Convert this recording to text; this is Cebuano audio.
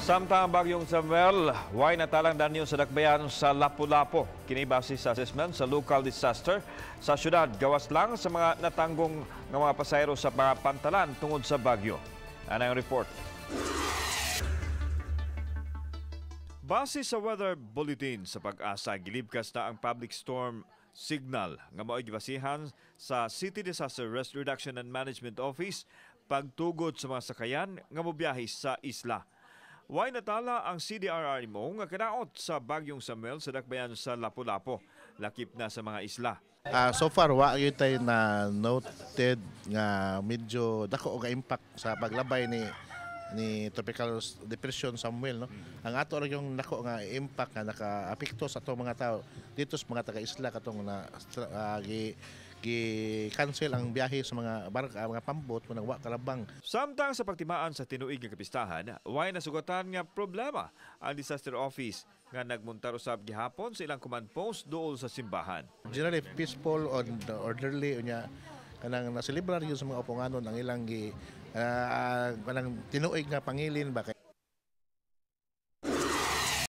Samtang ang bagyong Samuel, way natalang danyo sa dakbayan sa Lapu-Lapu. Kini base sa assessment sa local disaster sa syudad, gawas lang sa mga natanggong nga mga pasahero sa mga pantalan tungod sa bagyo. Ano ang report? Base sa weather bulletin sa Pag-asa, gilibkas na ang public storm signal nga mao'y gibasihan sa City Disaster Risk Reduction and Management Office pagtugot sa mga sakayan nga mobiyahe sa isla. Way natala ang CDRRMO nga kanaot sa bagyong Samuel sa dakbayan sa Lapu-Lapu, lakip na sa mga isla. So far wa gyud tay na noted nga medyo dako og impact sa paglabay ni tropical depression Samuel, no. Ang ato ra yung dako nga impact nga nakaapekto sa atong mga tao dito sa mga taga-isla katong na gi gi cancel ang biyahe sa mga barka, mga pambot kung wa kalabang. Samtang sa pagtimaan sa tinuig nga kapistahan, way nasugatan nga problema ang disaster office nga nagmuntar usab gihapon sa ilang command post duol sa simbahan. Generally peaceful and orderly, unya kanang naselebrar yun sa mga uponganon ang ilang gi kanang tinuig nga pangilin ba kay